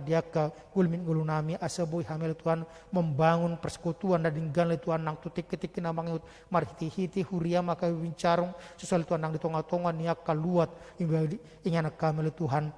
di angka gulmit ni ngolunami, asa boi hami, ale Tuhan, membangun persekutuan na denggan, ale Tuhan, nang tu tingki-tingki na mangihut, marhite-hite huriam angka bincarung, susa, ale Tuhan, nang di tonga-tonga ni angka luat, inganan hami, ale Tuhan,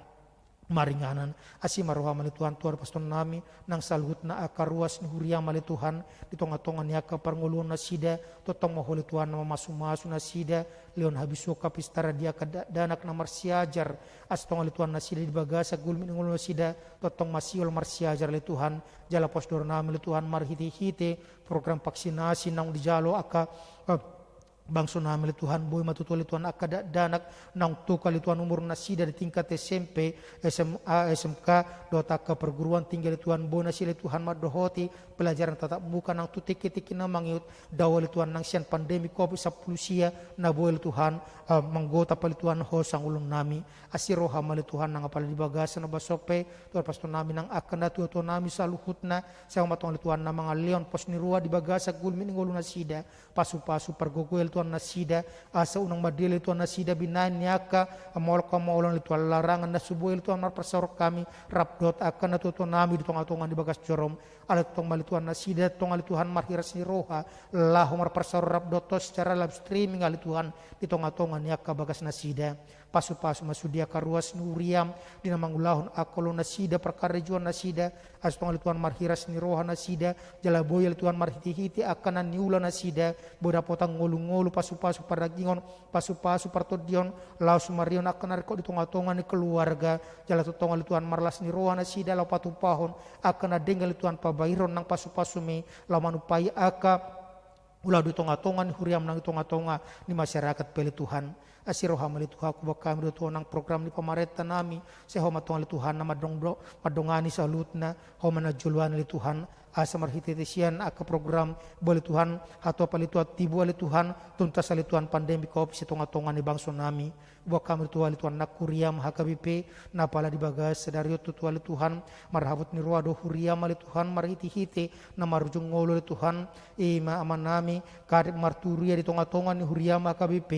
maringanan. Asi ma roham, ale Tuhan, tu parsaturnami, nang saluhutna angka ruas ni huriam, ale Tuhan, di tonga-tonga ni angka parngoluon nasida, tongtong ma Ho, ale Tuhan, na mamasu-masu nasida, lehon habisuhon, hapistaran di angka da-, dakdanak na marsiajar, asa tongtong, ale Tuhan, nasida di bagasan gulmit ni ngolu nasida, tongtong ma sihol marsiajar, ale Tuhan, jala pos do rohanami, ale Tuhan, marhite-hite program vaksinasi naung dijalo angka, eh, bangso nami, ale Tuhan, boi ma tutu, ale Tuhan, angka dakdanak naung tuk, ale Tuhan, umur nasida di tingkat S M P, S M A, S M K, dohot angka perguruan tinggi, ale Tuhan, boi nasida, ale Tuhan, mandohoti pelajaran tatap muka nang tu tingki-tingki na mangihut, dao, ale Tuhan, nang sian pandemi covid sampulu sia na boi, ale Tuhan, eh, manggotap, ale Tuhan, hasangapon nami. Asi roham, ale Tuhan, nang apala di bagasan ombas on pe, tu parsaturnami nang angka natua-tua nami saluhutna, sai Ho ma tongtong, ale Tuhan, na mangalehon pos ni roha di bagasan gulmit ni ngolu nasida, pasu-pasu pargogoan, ale Tuhan nasida, asa unang mandele Tuhan nasida binahen ni angka molok hamaolon ale Tuhan, larangan na so boi ale Tuhan marparsaoran hami rap dohot angka natuatua nami di tongatonga ni bagas jorom. Alai tongtong ma ale Tuhan nasida tongtong ale Tuhan marhiras ni roha laho marparsaoran rap dohot secara live streaming ale Tuhan di tongatonga ni angka bagas nasida. Pasupasu ma sude angka ruas ni huriam di na mangulahon angka ulaon nasida, parkarejoan nasida, asa tongtong ale Tuhan marhiras ni roha nasida, jala boi ale Tuhan marhitehite angka na niula nasida, boi dapotan ngolungolu, pasupasu pardagingon, pasupasu partondion, laho sumarihon angka na ringkot di tongatonga ni keluarga, jala tongtong ale Tuhan marlas ni roha nasida laho patupahon angka na denggan ale Tuhan pabairon nang pasupasumi, laho manumpai angka ulaon di tongatonga ni huriam nang di tongatonga ni masyarakat pe ale Tuhan. Asi roham ale Tuhan, huboan hami do Tuhan nang program ni pamarenta nami, sai Ho ma tongtong ale Tuhan na mandong-, mandongani saluhutna, Ho ma na joloan ale Tuhan, asa marhitehite sian angka program boi ale Tuhan, hatop ale Tuhan, tibu ale Tuhan, tuntas ale Tuhan pandemi covid di tongatonga ni bangso nami. Huboan hami do Tuhan ale Tuhan nang huriam H K B P, na pala di bagasan sadari on tutu ale Tuhan, marhabot ni roha do huriam ale Tuhan, marhitehite na marujung ngolu ale Tuhan, i ma amanami, kadep marturia di tongatonga ni huriam H K B P,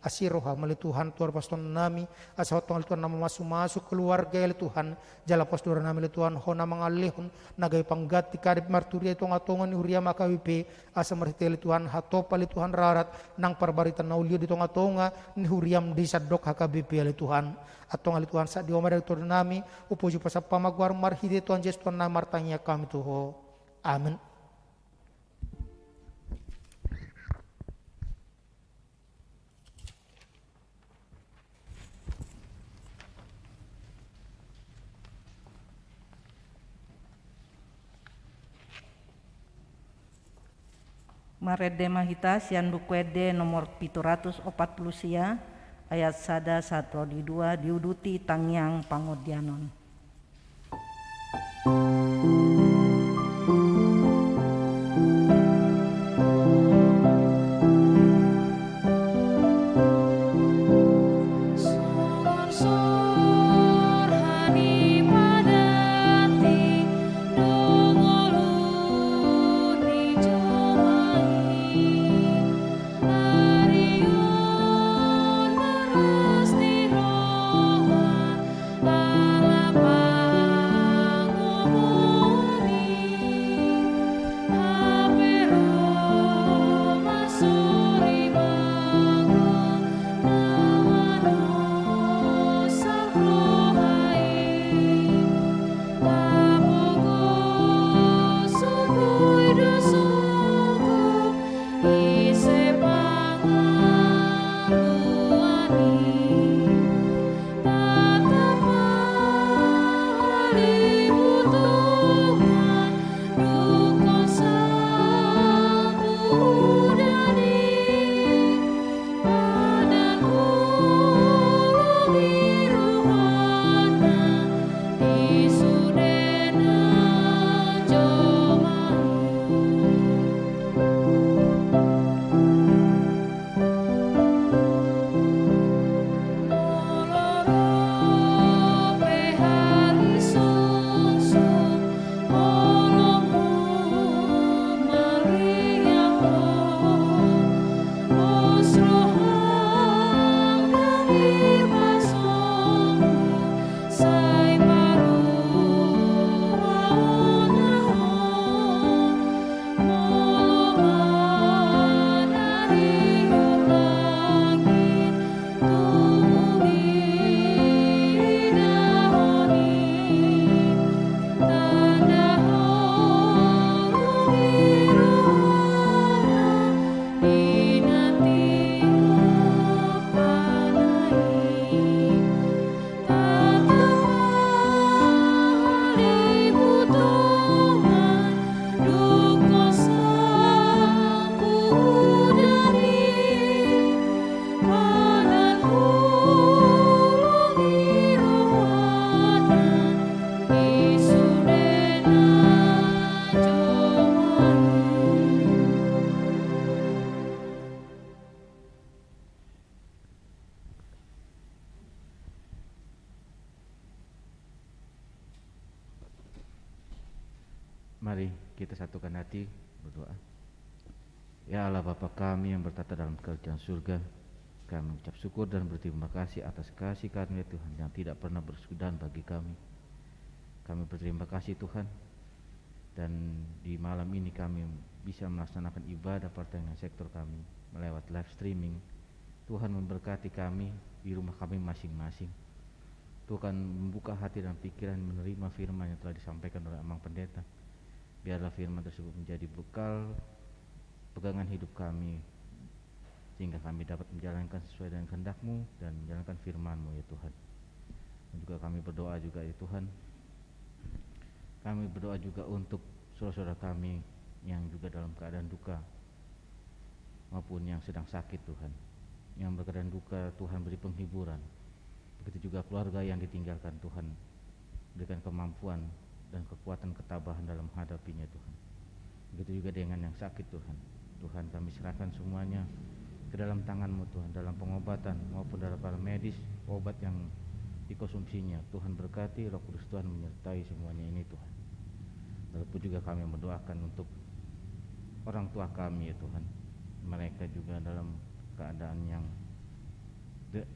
asi roham ale Tuhan, tu ari pasahaton nami, asa Ho tongtong ale Tuhan na mamasumasu keluarga i ale Tuhan, jala pos do ari nami ale Tuhan, Ho na mangalehon, na gabe pangganti kadep marturia di tongatonga ni huriam H K B P, asa marhite ale Tuhan, hatop ale Tuhan rarat, nang parbarita na uli on di tongatonga ni huriam di sandok H K B P ale Tuhan. Antong ale Tuhan, sahat di Ho ma daging tondi nami, hupuji hupasampang ma goarmu marhite Tuhan Jesus Tuhan nami martangiang hami tu Ho. Amen. Marende ma hita sian Buku Ende nomor pitu ratus opat pulu sia, ayat sada sahat ro di dua, diuduti tangiang pangondianon. Mari kita satukan hati berdoa. Ya Allah Bapa kami yang bertahta dalam kerajaan surga, kami mengucap syukur dan berterima kasih atas kasih karunia Tuhan yang tidak pernah berkesudahan bagi kami. Kami berterima kasih Tuhan, dan di malam ini kami bisa melaksanakan ibadah partai dengan sektor kami melewat live streaming. Tuhan memberkati kami di rumah kami masing-masing. Tuhan membuka hati dan pikiran menerima firman yang telah disampaikan oleh Amang Pendeta. Biarlah firman tersebut menjadi bekal pegangan hidup kami, sehingga kami dapat menjalankan sesuai dengan kehendak-Mu dan menjalankan firman-Mu, ya Tuhan. Dan juga kami berdoa juga, ya Tuhan, kami berdoa juga untuk saudara-saudara kami yang juga dalam keadaan duka maupun yang sedang sakit, Tuhan. Yang berkeadaan duka, Tuhan, beri penghiburan. Begitu juga keluarga yang ditinggalkan, Tuhan, berikan kemampuan dan kekuatan ketabahan dalam menghadapinya, Tuhan. Begitu juga dengan yang sakit, Tuhan. Tuhan, kami serahkan semuanya ke dalam tangan-Mu, Tuhan, dalam pengobatan maupun dalam para medis, obat yang dikonsumsinya. Tuhan berkati, Roh Kudus Tuhan menyertai semuanya ini, Tuhan. Walaupun juga kami mendoakan untuk orang tua kami, ya Tuhan. Mereka juga dalam keadaan yang de-,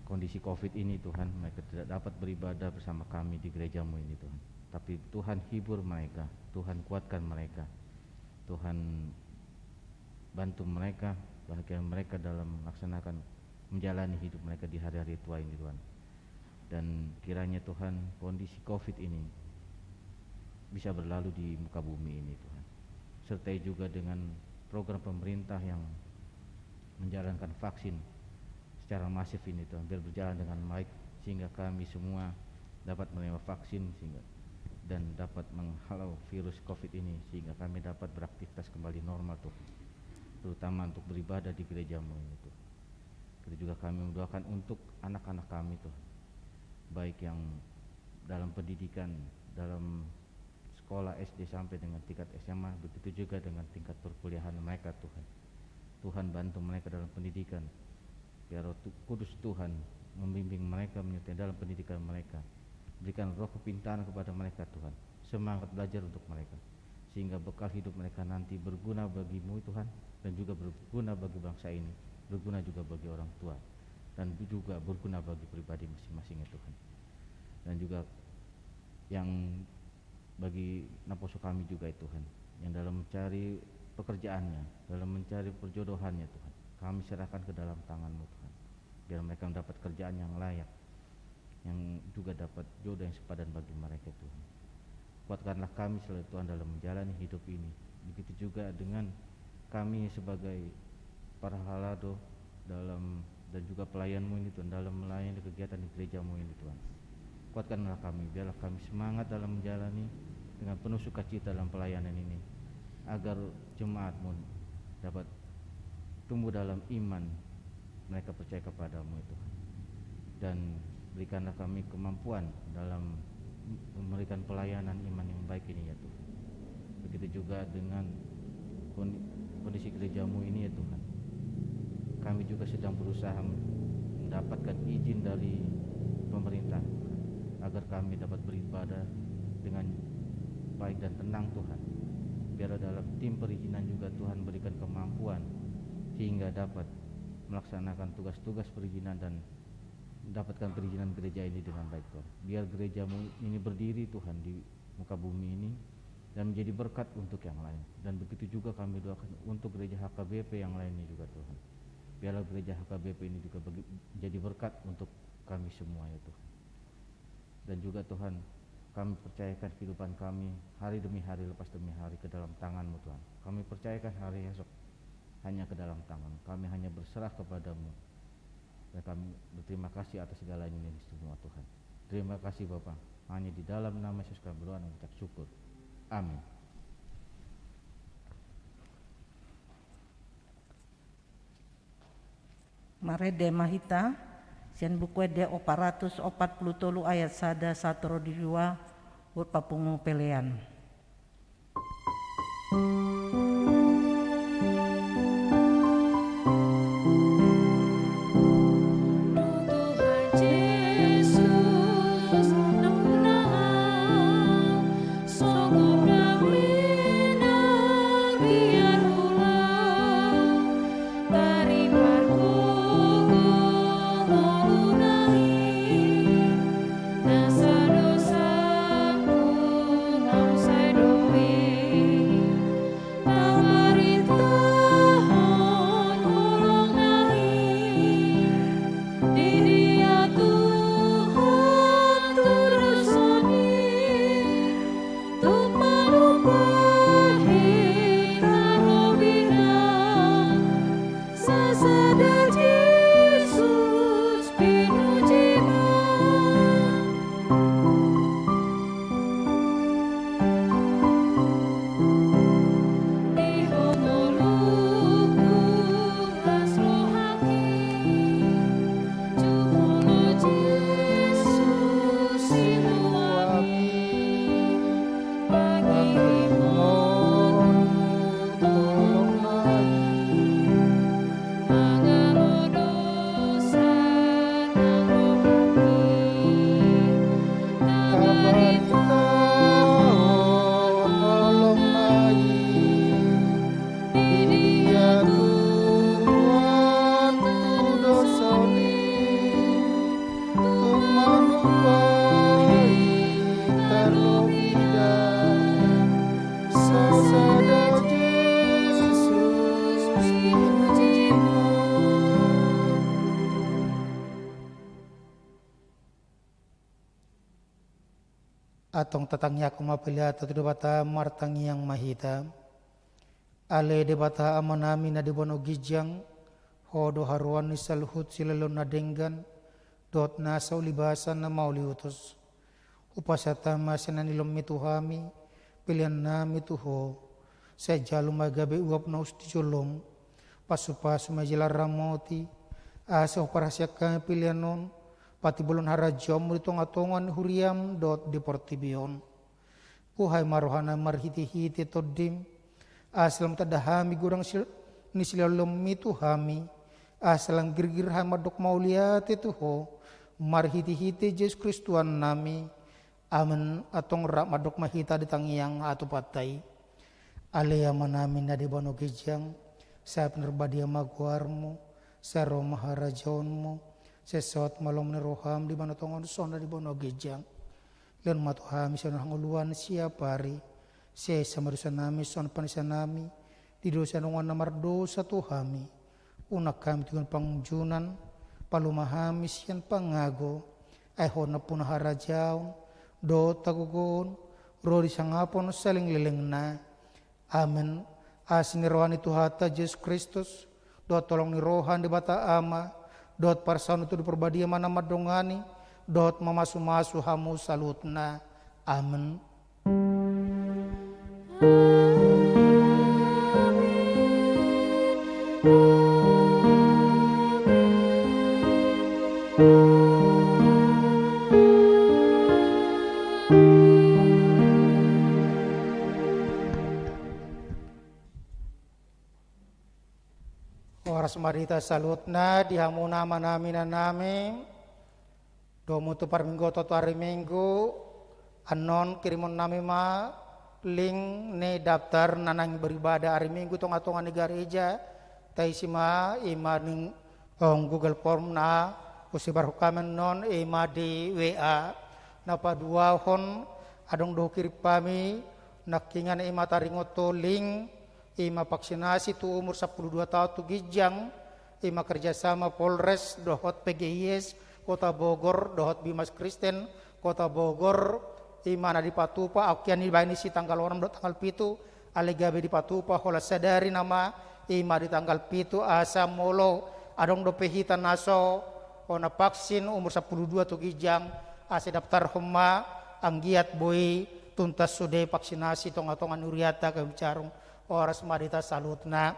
kondisi covid ini, Tuhan, mereka tidak dapat beribadah bersama kami di gereja-Mu ini, Tuhan. Tapi Tuhan, hibur mereka, Tuhan, kuatkan mereka, Tuhan, bantu mereka, bahagia mereka dalam melaksanakan, menjalani hidup mereka di hari-hari tua ini, Tuhan. Dan kiranya, Tuhan, kondisi covid ini bisa berlalu di muka bumi ini, Tuhan. Sertai juga dengan program pemerintah yang menjalankan vaksin secara masif ini, Tuhan, biar berjalan dengan baik, sehingga kami semua dapat menerima vaksin, sehingga, dan dapat menghalau virus covid ini, sehingga kami dapat beraktivitas kembali normal, Tuhan, terutama untuk beribadah di gereja-Mu ini, Tuhan. Begitu juga kami mendoakan untuk anak-anak kami, Tuhan, baik yang dalam pendidikan, dalam sekolah S D sampai dengan tingkat S M A, begitu juga dengan tingkat perkuliahan mereka, Tuhan. Tuhan, bantu mereka dalam pendidikan. Biar Roh Tu-, Kudus Tuhan membimbing mereka, menyertai dalam pendidikan mereka. Berikan roh kepintaran kepada mereka, Tuhan. Semangat belajar untuk mereka, sehingga bekal hidup mereka nanti berguna bagi-Mu, Tuhan, dan juga berguna bagi bangsa ini, berguna juga bagi orang tua, dan juga berguna bagi pribadi masing-masing, ya Tuhan. Dan juga yang bagi naposo kami juga, ya Tuhan, yang dalam mencari pekerjaannya, dalam mencari perjodohannya, Tuhan, kami serahkan ke dalam tangan-Mu, Tuhan. Biar mereka mendapat kerjaan yang layak, yang juga dapat jodoh yang sepadan bagi mereka, Tuhan. Kuatkanlah kami selalu, Tuhan, dalam menjalani hidup ini. Begitu juga dengan kami sebagai para halado dalam, dan juga pelayan-Mu ini, Tuhan, dalam melayani kegiatan di gereja-Mu ini, Tuhan. Kuatkanlah kami, biarlah kami semangat dalam menjalani dengan penuh sukacita dalam pelayanan ini, agar jemaat-Mu dapat tumbuh dalam iman, mereka percaya kepada-Mu, ya Tuhan. Dan berikanlah kami kemampuan dalam memberikan pelayanan iman yang baik ini, ya Tuhan. Begitu juga dengan kondi-, kondisi gereja-Mu ini, ya Tuhan. Kami juga sedang berusaha mendapatkan izin dari pemerintah agar kami dapat beribadah dengan baik dan tenang, Tuhan. Biarlah dalam tim perizinan juga, Tuhan, berikan kemampuan sehingga dapat melaksanakan tugas-tugas perizinan dan mendapatkan perizinan gereja ini dengan baik, Tuhan. Biar gereja-Mu ini berdiri, Tuhan, di muka bumi ini dan menjadi berkat untuk yang lain. Dan begitu juga kami doakan untuk gereja H K B P yang lainnya juga, Tuhan. Biarlah gereja H K B P ini juga bagi, menjadi berkat untuk kami semua, ya Tuhan. Dan juga, Tuhan, kami percayakan kehidupan kami hari demi hari, lepas demi hari ke dalam tangan-Mu, Tuhan. Kami percayakan hari esok hanya ke dalam tangan. Kami hanya berserah kepada-Mu. Dan kami berterima kasih atas segalanya ini semua, Tuhan. Terima kasih, Bapa. Hanya di dalam nama Yesus kami berdoa dan mengucap syukur. Amin. Marende ma hita sian Buku Ende opat ratus opat pulu tolu ayat sada sahat ro di dua, buat papungu pelean. Antong tatangiangkon ma peleanta tu Debata, martangiang ma hita. Ale Debata Amanami na di banua ginjang, Ho do haroan ni saluhut silehon na denggan dohot nasa ulibasan na mauliutus. Hupasahat ma sian na nilehonMi tu hami peleannami tu Ho. Sai jalo ma gabe uap na ulos di joloM. Pasupasu ma jala ramoti, asa huparhaseang hami pelean on, patimbulhon harajaonMu di tongatonga ni huriaM dohot di portibi on. Buhai ma rohanami marhitehite TondiM, asa lam tanda hami godang sil-, ni silehonMi tu hami, asa lam girgir hami mandok mauliate tu Ho, marhitehite Jesus Kristus Tuhannami. Amen. Antong rap mandok ma hita di tangiang hatupanta i. Ale Amanami na di banua ginjang, sai pinarbadia ma goarMu, sai ro ma harajaonMu, sai saut ma lomo ni rohaM di banua tonga on songon na di banua ginjang. Lehon ma tu hami sian hangoluan siapari, sesa ma dosanami songon panesanami di dosa ni dongan na mardosa tu hami. Unang hami tingkos pangunjunan, palua ma hami sian pangago, ai Ho nampuna harajaon dohot hagogoon, ro di sangapon salelenglelengna. Amen. Asi ni roha ni Tuhanta Jesus Kristus, dohot holong ni roha ni Debata Ama, dohot parsaulian ni Tondi Parbadia ma na mandongani dohot mamasumasu hamu saluhutna. Amen. Horas ma di hita saluhutna, di hamu na amanami, inanami. Domu tu parmingguon tu ari Minggu, annon kirimonnami ma link ni daftar na naeng beribadah ari Minggu tongatonga ni gareja, taisi ma i ma ning, oh, Google Form na husebarhon hami annon i ma di W A. Na paduahon, adong do hukirim hami nangkiningan i ma taringot tu link i ma vaksinasi tu umur sampulu dua taon tu ginjang, i ma kerjasama Polres dohot P G I S Kota Bogor dohot Bimas Kristen Kota Bogor, i ma na dipatupa, auk ia dibahen i si tanggal onom dohot tanggal pitu, alai gabe dipatupa holan sadari nama, i ma di tanggal pitu, asa molo adong dope hita na so, oh, na vaksin umur sampulu dua tu ginjang, asa daftarhon ma, anggiat boi tuntas sude vaksinasi tongatonga ni hurianta Kayu Bicarung. Horas ma di hita saluhutna.